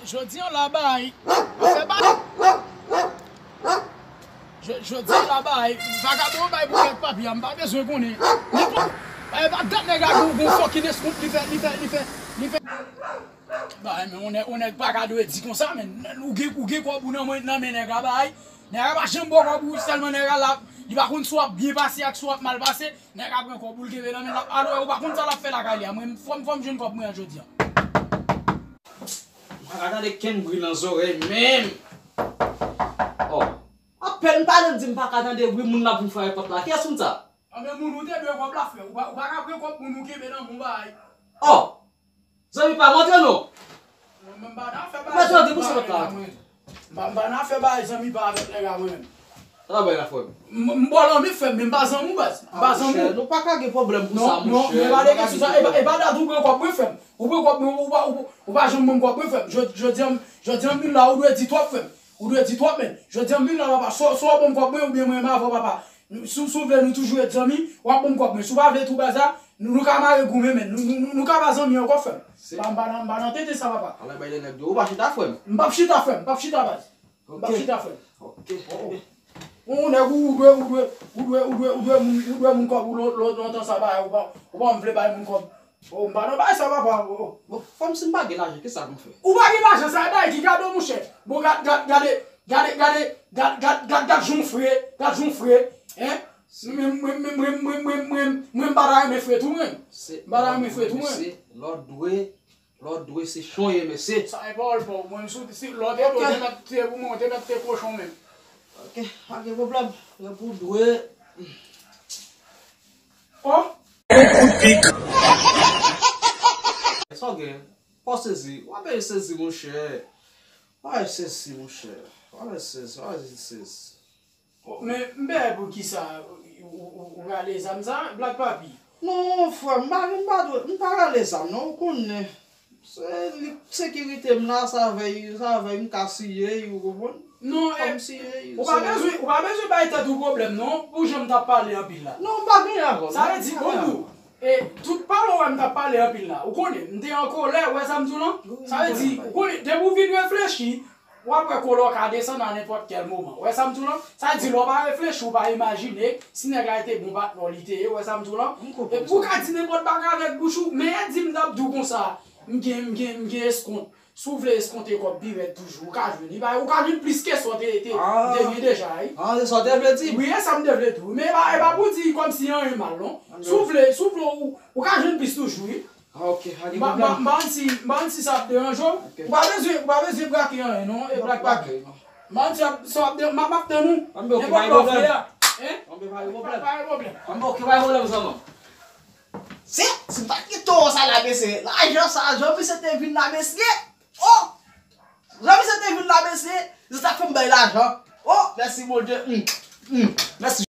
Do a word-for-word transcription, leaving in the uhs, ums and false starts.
Jodi an la bay. Fè bay. Jodi an la bay. Vagabon bay pou kèk papi a, m pa bezwen konnen. Li pa, bay, pa dat nèg la gon, gon fòkin eskont li fè, li fè, li fè, li fè. Bay, men yon nèg, yon nèg pa ka dwe di konsa, men ou gen, ou gen kòb ou nan men, nan men nèg la bay. Nèg la pa janm ba w kòb ou, sèlman nèg la la, li pa konn si w ap byen pase ak si w ap mal pase. Nèg la pran kòb ou l kenbe nan men l ap ale, ou pa konn sa l ap fè lakay li a. Mwen, fò m, fò m jwenn kòb mwen an jodi an. M pa ka tande kenn bri nan zòrèy menm. Oh. Apèn m pale m di m pa ka tande bri moun nan vin frape pòt la. Kiyès moun sa? Anben moun ou te dwe kòb la frè. Ou pa, ou pa ka pran kòb moun ou kenbe nan men w bay. Oh. Zanmi pa montre non. Mwen menm pa nan fè bagay. Mwen jodi pou sot la. Mwen pa nan fè bagay zanmi pa avèk nèg la mwen menm. Sa la bay la frè m. M bò lanmen frè m, men m pa zanmi w baz. M pa zanmi w. Nou pa ka gen pwoblèm pou sa monchè. Non, non, men pa de kesyon sa. E pa dat ou pran kòb mwen frè m. Ou pran kòb mwen, ou pa, ou pa janm ban m kòb mwen frè m. Jodi an, jodi an m vin la, ou dwe di twòp frè m. Ou dwe di twòp men. Jodi an m vin la papa, swa, swa w ban m kòb mwen oubyen mwen menm avè w papa. Si w, si w vle nou toujou ret zanmi, w ap ban m kòb mwen. Si w pa vle tou baz la, nou, nou ka mare goumen men. Nou, nou, nou, nou ka pa zanmi ankò frè m. M pa, m pa nan, m pa nan tenten sa papa. Ala bay de nèg dwe. Ou pa chita frè m? M p ap chita frè m, m p ap chita baz. M p ap chita frè m. Ok. Oh, oh. Ou nèg ou, ou dwe, ou dwe, ou dwe, ou dwe, ou dwe moun, ou dwe moun kòb ou lon-, lon-, lontan sa bay, ou pa, ou pa vle bay moun kòb. Oh, m pa nan bagay sa papa. Oh, oh. Bon, frè m si m pa gen lajan, kisa pou m fè? Ou pa gen lajan, sa e bagay ki kado monchè. Bon, gad, gad, gade, gade, gade, gad, gad, gad, gad jan w fre, gad jan w fre, hein? Mwen, mwen, mwen m pa ta renmen fre tou mwen. M pa ta renmen fre tou mwen. Lòt dwe Lòt dwe se chonye mesye. Sa e pawòl pa w. Mwen si w te, si lòt te dwe, ou te mèt te pou mwen, ou te mèt te kochon menm. Ok, pa gen pwoblèm. Lè pou dwe. Oh! Kout pik. Sa w gen? Pa w sezi. W ap byen sezi monchè. W ap sezi monchè. W ap sezi, w ap sezi. Men m pè poukisa ou, ou, ou, ou rale zam sa, Black Papi? Non, frè m, m pa, m pa dwe, m pa rale zam, non, ou konnen. Se li, sekirite m la, sa vèy, sa vèy m ka siye, ou konprann? Non, e, ou pa bezwen, ou pa bezwen bay tèt ou pwoblèm, non, pou jan m t ap pale anpil la. Non, m pa genyen avè w. Sa vle di, bon, pou, e, tout pale w wè m t ap pale anpil la, ou konnen, m te an kolè, ou wè sa m di w lan? Sa vle di, ou konnen, depi w vin reflechi, w ap wè kolè w ka desann a nenpòt kèl moman. Ou wè sa m di w lan? Sa di lè w pa reflechi, w pa imajine si nèg la te bon patnè w li te ye. Ou wè sa m di w lan? Epi ou ka di nenpòt bagay avèk bouch ou, men di m t ap di w konsa, m gen, m gen, m gen eskont. Si w vle eskonte kòb pi rèd toujou, ou ka jwenn li. Ou ka jwenn plis ke sa w te, te, te gen deja, wi. Ah, se sa w te vle di? Wi, e sa m te vle di w. Men e pa, e pa pou di kòmsi anyen mal, non. Si w vle, si w vle, ou, ou ka jwenn plis toujou, wi. Ah, ok, pa gen pwoblèm. M pa, m pa konn si, m pa konn si sa ap deranje w. Ok. Ou pa bezwen, ou pa bezwen brake anyen, non, e Black Papi. M pa konn si ap, sa ap de-, m ap, m ap tann ou. Anben, ok, pa gen pwoblèm. Hein? Anben, pa gen pwoblèm. Pa gen pwoblèm. Anben, ok, pa gen pwoblèm, zanmi. Se, si m pa t gen towo sa la, mesye, lajan sa, jan misye te vin la, mesye. Oh! Jan misye te vin la, mesye, se sa k fè m bay lajan. Oh, mèsi Bondye. Mm, mm. Mèsi.